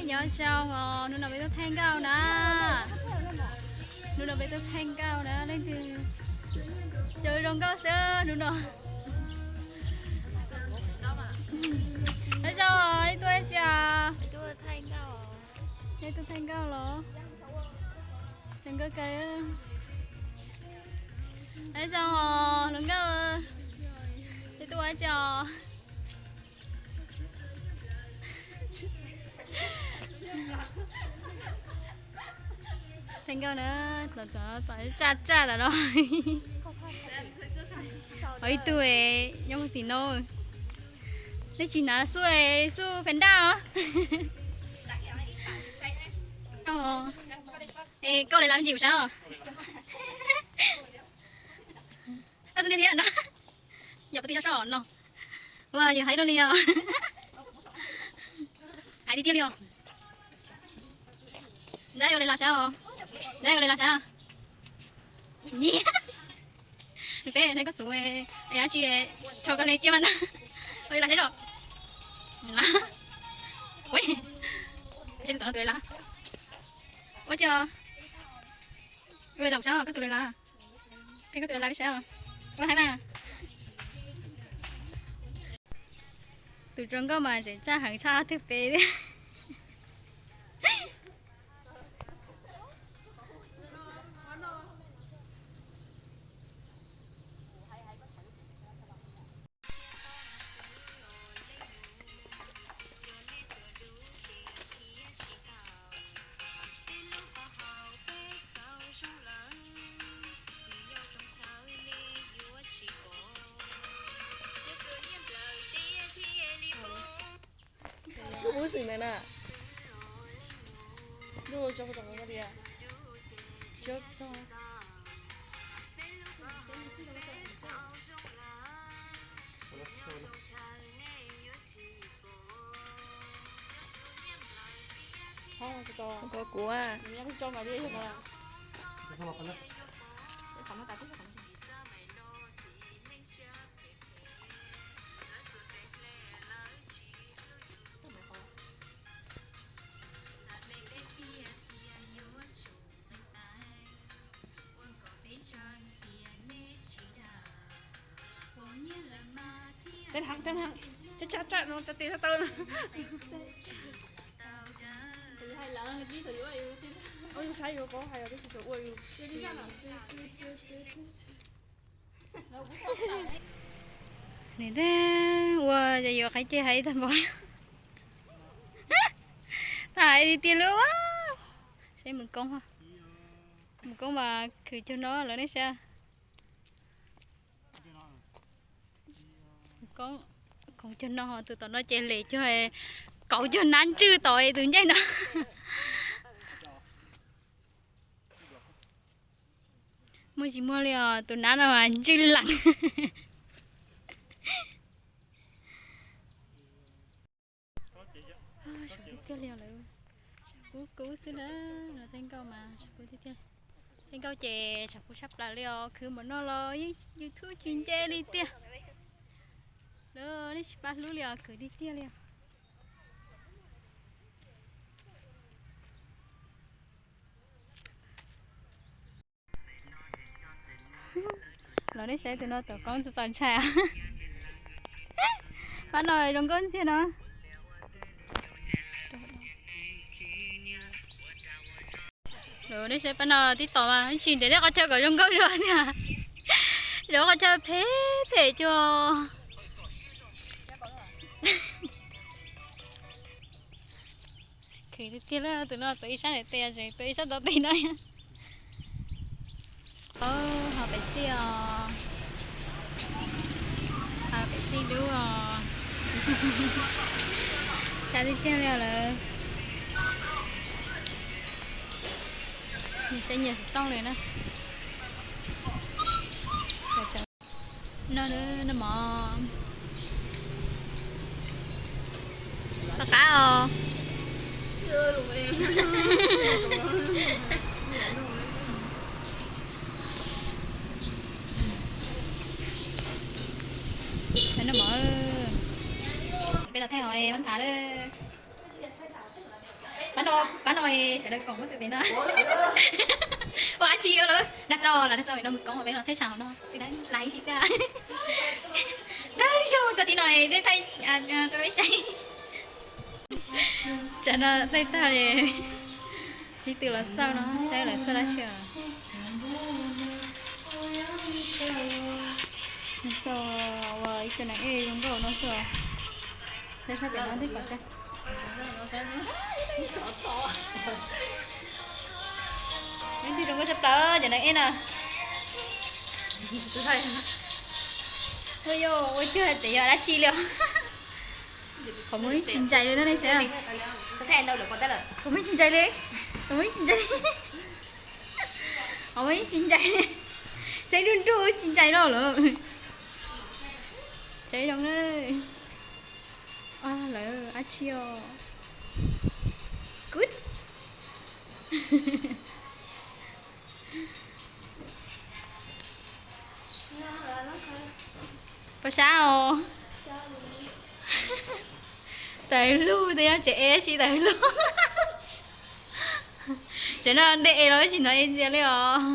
Nyob zoo os, hnub no peb tuaj thaij nkauj na. Hnub no peb tuaj thaij nkauj na, leej twg cov zoo nkauj xwb hnub no. Nyob zoo, nej tuaj tsi os? Nej tuaj thaij nkauj los? Zoo nkauj kawg. Nyob zoo os, hluas nkauj. Nej tuaj ua tsi os? Thaij nkauj na, tom tom tom tsaj tsaj tom no. Ho ib tug nyob tim no. Nej tsis hnav xuj, xuj phev daj os. Es koj li lawv ntsis kuv saib os. Koj xub ntiag thiab no. Yog pab ti sab soj no. Ua yog hais rau li os. Hais tiag tiag li os. Ntab yuav li los saib os. Ntab yuav li los saib. Peb neb koj xub, dab tsi, tsho koj li kiag mas na. Ua li los saib os. Ua li los saib os. Ua tsi os. Ua li los saib os, koj tus li los. Koj tus li los saib os. Ua hais mas. Tus zoo nkauj mas tseem tsaj heev tshaj thwj peb. Lub xwm ntawd na. Lub tso tso tias. Kuv kuv. Teb heev, teb heev, tsaj tsaj tsaj no, tsaj tes tau tau no. Ua yus saib yus paub hais los twb tsis tau ua yus. Ua yuav qhaiv ceg hais tag npaum li. Tag hais tiag tiag li. Saib mus koob, mus koob mas khwv cuag no lawm nej saib. Koob, koob cuag no, tus tom no ces lem cuag, kaum cuag nab ntswj tom tus ncej no. Muaj tsis muaj li os, tus nab no mas ntswj lees. Saum tiag tiag li lawm, saum kub kub xwb na. Los tej nkauj mas saum kub tiag tiag. Tej nkauj ces saum kub tshaj plaws li os, khwv npaum no los yeej YouTube tsis nce li tiag. Lawv nej tsis pab hlub li os, khwv tiag tiag li os. Los nej saib tus no tom koob txom txom ntshai. Pab no zoo nkauj ntxiag no. Los nej saib pab no tib tom mas tsis nrhiav tej qhov chaw kom zoo nkauj zog tiag. Zoo qhov chaw phem phem cuag. Khwv tiag tiag li, tus no tuav ib sab nram tes, tseem tuav ib sab tom tes no. Haus pepsi os. Haus pepsi dub os. Sab tiag tiag li lawm. Nyias saib nyias xov tooj li na. No, no mov. Tom qab os. No mov. Peb los thaij hauv vaj thav lawm. Pab no sawv daws koom muab tus pem no. Ua dab tsi lawm? Dag txog los dag txog pem no mus koob peb no thiab, tsam no xwb dab lais ib si xwb. Tag zog koj tiv no dej thaij rau peb saib. Tsam no thaij tag li, ib tug los xauj no saib lawv xauj dab tsi. Xauj ua ib tug neeg ej zoo nkauj no xauj. Saib saib pem no tej pom tsawg. Ib tug zoo nkauj tshaj plaws cov neeg ej no. Ua yog ua cuag hais tias yog dab tsi li os. Qhov muag yeej tsis ntsais li no nej saib. Qhov muag yeej tsis ntsais li. Qhov muag yeej tsis ntsais li. Qhov muag yeej tsis ntsais li. Saib nruj nruj tsis ntsais no lawm. Saib zoo na. Lawv dab tsi os. Good. Pov sab os. Tawv lug, tej nyob tsev ev si tawv lug. Tsam no ntej ev los tsis hnov ev txias li os.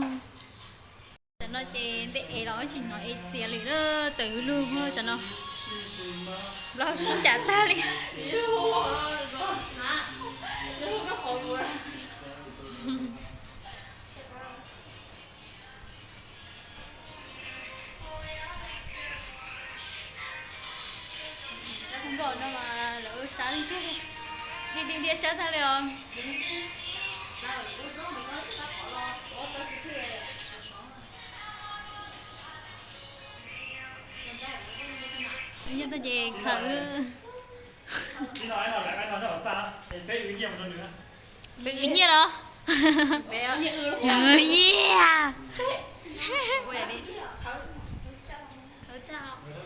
Tsam no ces ntej ev los tsis hnov ev txias li, tawv lug tsam no. Nplog sib ncaim tag li. Sab nkaum no mas lawv sab li tiag, di di diam sab tag li os. Nyiaj tag ces khaws. Nyiaj los? Nyiaj.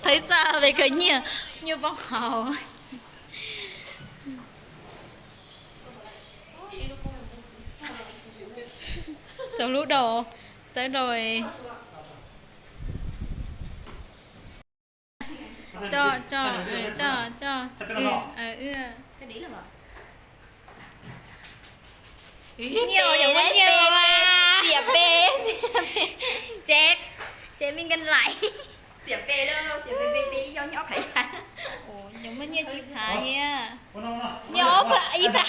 Thawb txaj pem khaws nyiaj, nyiaj poob hauv. Txaus lub daus, txawb daus. Tso, tso, tso, tso. Nyiaj, nyiaj, xiam pes, xiam pes. Tsev, tsev me nkees lais. Nyiaj muaj nyiaj tsis phav thiab. Nyiaj ob phav ib phav.